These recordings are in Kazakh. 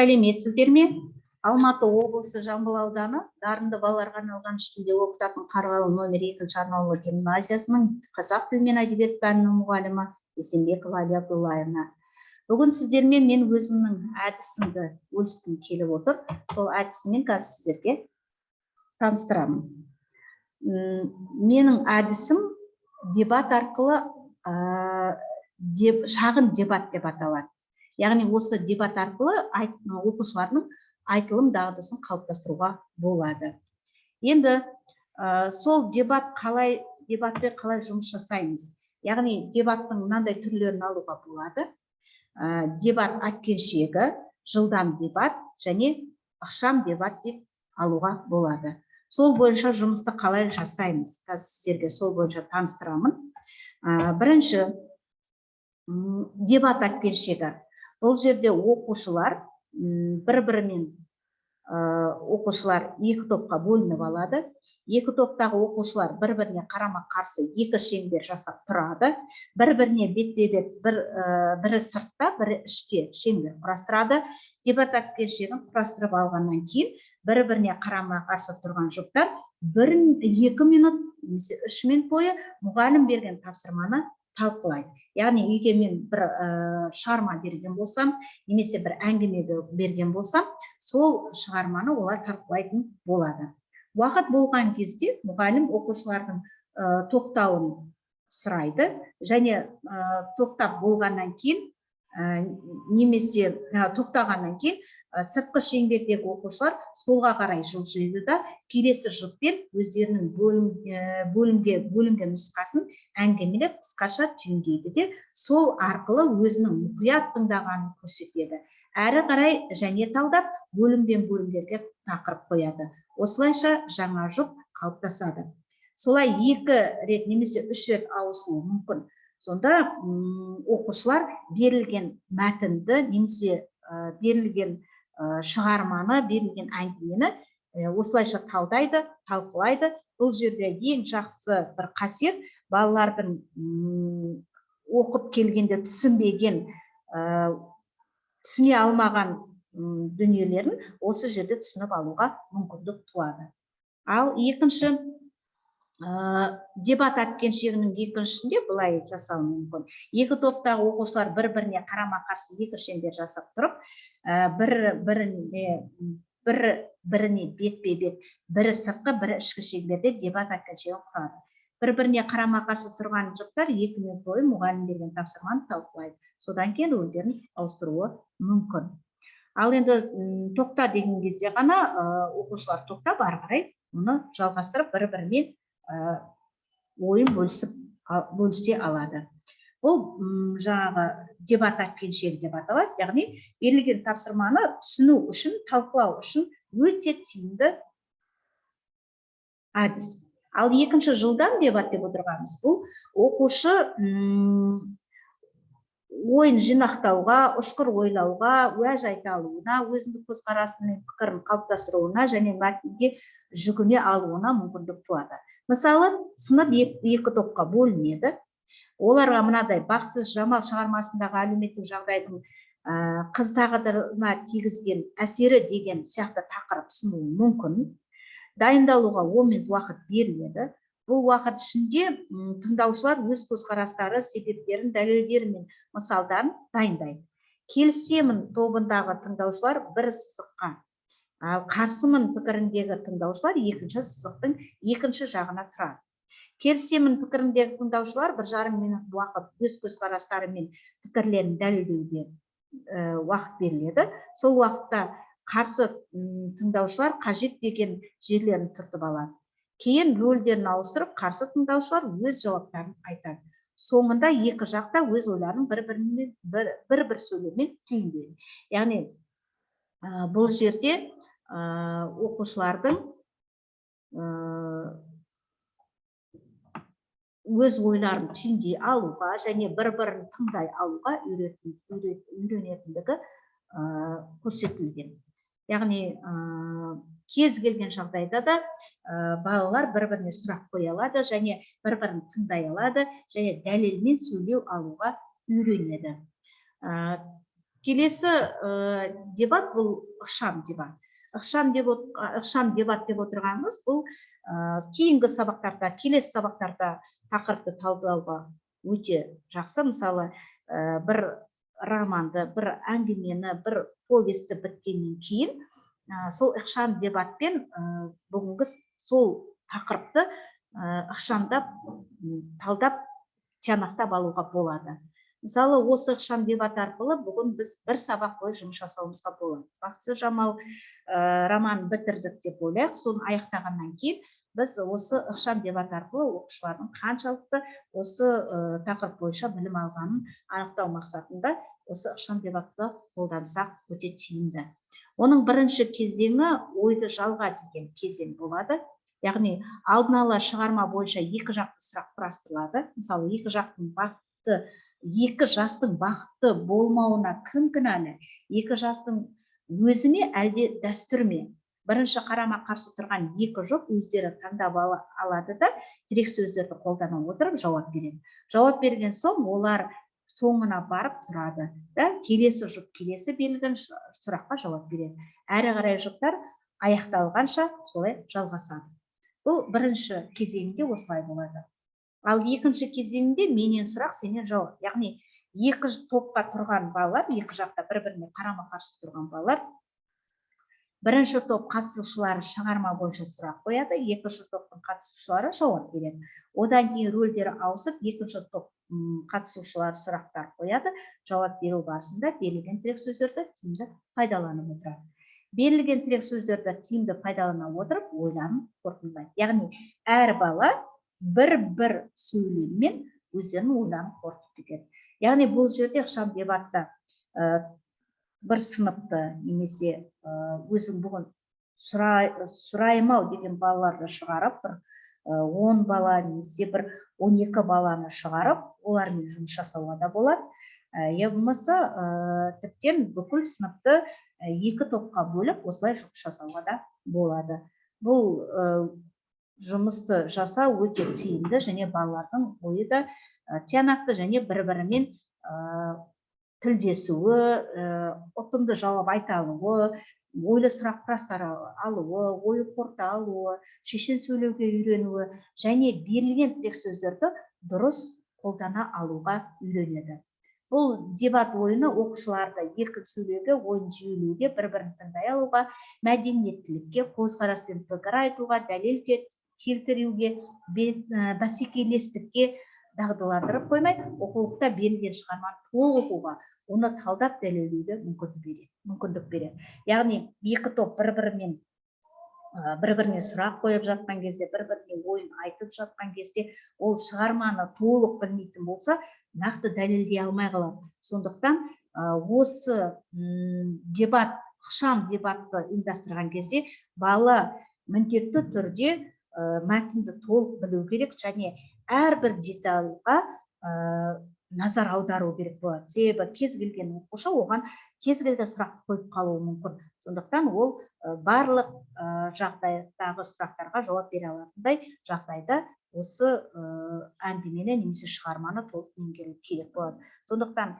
Сәлеметсіздер ме? Алматы облысы, Жамбыл ауданы, дарынды балаларға арналған үш тілде оқытатын Қарғалы номер 2 арнаулы гимназиясының қазақ тілі мен әдебиет пәнінің мұғалімі Есенбекова Әлия Абдуллаевна. Бүгін сіздермен мен өзімнің әдісімді бөліскім келіп отыр. Сол әдісіммен қазір сіздерге таныстырамын. Менің әдісім дебат арқылы, шағын дебат деп аталады. Яғни осы дебат арқылы оқушылардың айтылым дағдысын қалыптастыруға болады. Енді сол дебат қалай, дебатпен қалай жұмыс жасаймыз? Яғни дебаттың мынандай түрлерін алуға болады: дебат әткеншегі, жылдам дебат және ықшам дебат деп алуға болады. Сол бойынша жұмысты қалай жасаймыз, қазір сіздерге сол бойынша таныстырамын. Бірінші, дебат әткеншегі. Бұл жерде оқушылар бір бірімен, оқушылар екі топқа бөлініп алады. Екі топтағы оқушылар бір біріне қарама қарсы екі шеңбер жасап тұрады. бір біріне бетпе бет, бірі сыртта, бірі іште шеңбер құрастырады. Дебат әткеншегін құрастырып алғаннан кейін бір біріне қарама қарсы тұрған жұптар 1-2 минут немесе 3 минут бойы мұғалім берген тапсырманы талқылайды. Яғни үйге мен бір шығарма берген болсам немесе бір әңгіме берген болсам, сол шығарманы олар талқылайтын болады. Уақыт болған кезде мұғалім оқушылардың тоқтауын сұрайды және тоқтап болғаннан кейін немесе тоқтағаннан кейін сыртқы шеңбердегі оқушылар солға қарай жылжиды да, келесі жұппен өздерінің бөлімге бөлінген нұсқасын әңгімелеп, қысқаша түйіндейді де, сол арқылы өзінің мұқият тыңдағанын көрсетеді. Әрі қарай және талдап, бөлінген бөлімдерге тақырып қояды. Осылайша жаңа жұп қалыптасады. Солай екі рет немесе үш рет ауысуы мүмкін. Сонда оқушылар берілген мәтінді немесе берілген шығарманы, берілген әңгімені осылайша талдайды, талқылайды. Бұл жерде ең жақсы бір қасиет: балалардың оқып келгенде түсінбеген, түсіне алмаған дүниелерін осы жерде түсініп алуға мүмкіндік туады. Ал екінші, дебат әткеншегінің екіншісінде былай жасау мүмкін: екі топтағы оқушылар бір біріне қарама қарсы екі шеңбер жасап тұрып, бір біріне бетпе бет, бірі сыртқы, бірі ішкі шеңберде дебат әткеншегін құрады. Бір біріне қарама қарсы тұрған жұптар 2 минут бойы мұғалім берген тапсырманы талқылайды. Содан кейін рөлдерін ауыстыруы мүмкін. Ал енді тоқта деген кезде ғана оқушылар тоқтап, ары қарай мұны жалғастырып, бір бірімен ойын бөлісе алады. Бұл жаңағы дебат әткеншегі деп аталады. Яғни берілген тапсырманы түсіну үшін, талқылау үшін өте тиімді әдіс. Ал екінші, жылдам дебат деп отырғанымыз, бұл оқушы ойын жинақтауға, ұшқыр ойлауға, уәж айта алуына, өзіндік көзқарасы мен пікірін қалыптастыруына және мәтінге жүгіне алуына мүмкіндік туады. Мысалы, сынып екі топқа бөлінеді. Оларға мынадай «Бақытсыз Жамал» шығармасындағы әлеуметтік жағдайдың қыз тағдырына тигізген әсері деген сияқты тақырып ұсынуы мүмкін. Дайындалуға 10 минут уақыт беріледі. Бұл уақыт ішінде тыңдаушылар өз көзқарастары, себептерін, дәлелдері мен мысалдарын дайындайды. Келісемін тобындағы тыңдаушылар бір сызыққа, ал қарсымын пікіріндегі тыңдаушылар екінші сызықтың екінші жағына тұрады. Келісемін пікіріндегі тыңдаушылар 1,5 минут уақыт өз көзқарастары мен пікірлерін дәлелдеуге уақыт беріледі. Сол уақытта қарсы тыңдаушылар қажет деген жерлерін түртіп алады. Кейін рөлдерін ауыстырып, қарсы тыңдаушылар өз жауаптарын айтады. Соңында екі жақ та өз ойларын бір бірімен бір бір, бір сөйлеммен түйіндейді. Яғни бұл жерде оқушылардың өз ойларын түйіндей алуға және бір бірін тыңдай алуға үйренетіндігі көрсетілген. Яғни кез келген жағдайда да балалар бір біріне сұрақ қоя алады және бір бірін тыңдай алады және дәлелмен сөйлеу алуға үйренеді. Келесі дебат — бұл ықшам дебат. Ықшам дебат деп отырғанымыз бұл кейінгі сабақтарда, келесі сабақтарда тақырыпты талдауға өте жақсы. Мысалы, бір романды, бір әңгімені, бір повесті біткеннен кейін сол ықшам дебатпен бүгінгі сол тақырыпты ықшамдап, талдап, тиянақтап алуға болады. Мысалы, осы ықшам дебат арқылы бүгін біз бір сабақ бойы жұмыс жасауымызға болады. «Бақытсыз Жамал» романын бітірдік деп ойлайық. Соны аяқтағаннан кейін біз осы ықшам дебат арқылы оқушылардың қаншалықты осы тақырып бойынша білім алғанын анықтау мақсатында осы ықшам дебатты қолдансақ, өте тиімді. Оның бірінші кезеңі «Ойды жалға» деген кезең болады. Яғни алдын ала шығарма бойынша екі жақты сұрақ құрастырылады. Мысалы, екі жастың бақытты болмауына кім кінәлі? Екі жастың өзі ме, әлде дәстүр ме? Бірінші қарама қарсы тұрған екі жұп өздері таңдап алады да, тірек сөздерді қолдана отырып жауап береді. Жауап берген соң, олар соңына барып тұрады да, келесі жұп келесі берілген сұраққа жауап береді. Әрі қарай жұптар аяқталғанша солай жалғасады. Бұл бірінші кезеңде осылай болады. Ал екінші кезеңде менен сұрақ, сенен жауап. Яғни екі топқа тұрған балалар, екі жақта бір біріне қарама қарсы тұрған балалар, бірінші топ қатысушылары шығарма бойынша сұрақ қояды, екінші топтың қатысушылары жауап береді. Одан кейін рөлдері ауысып, екінші топ қатысушылары сұрақтар қояды. Жауап беру барысында берілген тірек сөздерді тиімді пайдаланып отырады. Берілген тірек сөздерді тиімді пайдалана отырып, ойланып қорытындылайды. Яғни әр бала бір бір сөйлеммен өздерінің ойларын қорытып кетеді. Яғни бұл жерде ықшам дебатта бір сыныпты немесе өзің бүгін сұраймын ау деген балаларды шығарып, бір 10 бала немесе бір 12 баланы шығарып, олармен жұмыс жасауға да болады. Я болмаса тіптен бүкіл сыныпты екі топқа бөліп, осылай жұмыс жасауға да болады. Бұл жұмысты жасау өте тиімді және балалардың ойы да тиянақты және бір бірімен тілдесуі, ұтымды жауап айта алуы, ойлы сұрақ құрастыра алуы, ой қорыта алуы, шешен сөйлеуге үйренуі және берілген тірек сөздерді дұрыс қолдана алуға үйренеді. Бұл дебат ойыны оқушыларды еркін сөйлеуге, ойын жүйелеуге, бір бірін тыңдай алуға, мәдениеттілікке, көзқарас пен пікір айтуға, дәлел келтіруге, бәсекелестікке дағдыландырып қоймай, оқулықта берілген шығарманы толық оқуға, оны талдап дәлелдеуге мүмкіндік береді. Яғни екі топ бір бірімен бір біріне сұрақ қойып жатқан кезде, бір біріне ойын айтып жатқан кезде, ол шығарманы толық білмейтін болса, нақты дәлелдей алмай қалады. Сондықтан осы дебат, ықшам дебатты ұйымдастырған кезде бала міндетті түрде мәтінді толық білу керек және әрбір детальға назар аудару керек болады. Себебі кез келген оқушы оған кез келген сұрақ қойып қалуы мүмкін. Сондықтан ол барлық жағдайдағы сұрақтарға жауап бере алатындай жағдайда осы әңгімені немесе шығарманы толық меңгеру керек болады. Сондықтан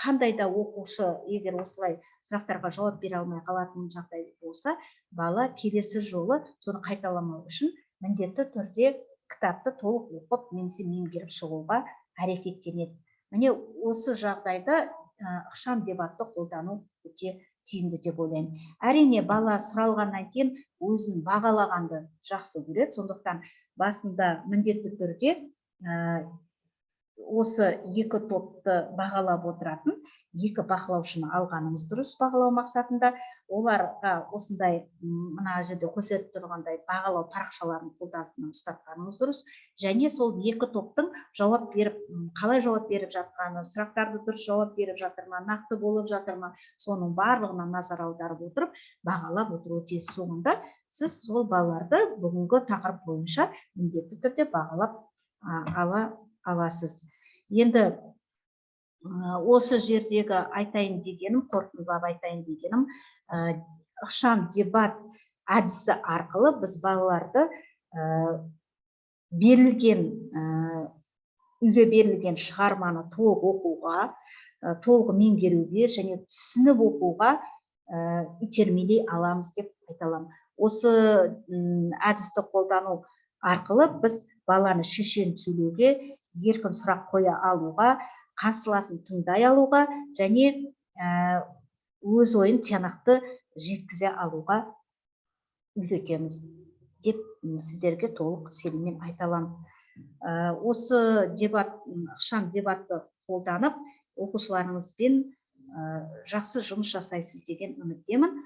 қандай да оқушы егер осылай сұрақтарға жауап бере алмай қалатын жағдай болса, бала келесі жолы соны қайталамау үшін міндетті түрде кітапты толық оқып немесе меңгеріп шығуға әрекеттенеді. Міне, осы жағдайда ықшам дебатты қолдану өте тиімді деп ойлаймын. Әрине, бала сұралғаннан кейін өзін бағалағанды жақсы көреді. Сондықтан басында міндетті түрде осы екі топты бағалап отыратын екі бақылаушыны алғаныңыз дұрыс. Бағалау мақсатында оларға осындай мына жерде көрсетіп тұрғандай бағалау парақшаларын қолдарына ұстатқаныңыз дұрыс және сол екі топтың жауап беріп, қалай жауап беріп жатқаны, сұрақтарды дұрыс жауап беріп жатыр ма, нақты болып жатыр ма, соның барлығына назар аударып отырып, бағалап отыруы тиіс. Соңында сіз сол балаларды бүгінгі тақырып бойынша міндетті түрде бағалап ала аласыз. Енді осы жердегі айтайын дегенім, қорытындылап айтайын дегенім, ықшам дебат әдісі арқылы біз балаларды берілген үйге берілген шығарманы толық оқуға, толық меңгеруге және түсініп оқуға итермелей аламыз деп айта аламын. Осы әдісті қолдану арқылы біз баланы шешен сөйлеуге, еркін сұрақ қоя алуға, қарсыласын тыңдай алуға және өз ойын тиянақты жеткізе алуға үйретеміз деп сіздерге толық сеніммен айта аламын. Осы дебат, ықшам дебатты қолданып, оқушыларыңызбен жақсы жұмыс жасайсыз деген үміттемін.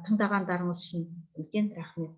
Тыңдағандарыңыз үшін үлкен рахмет.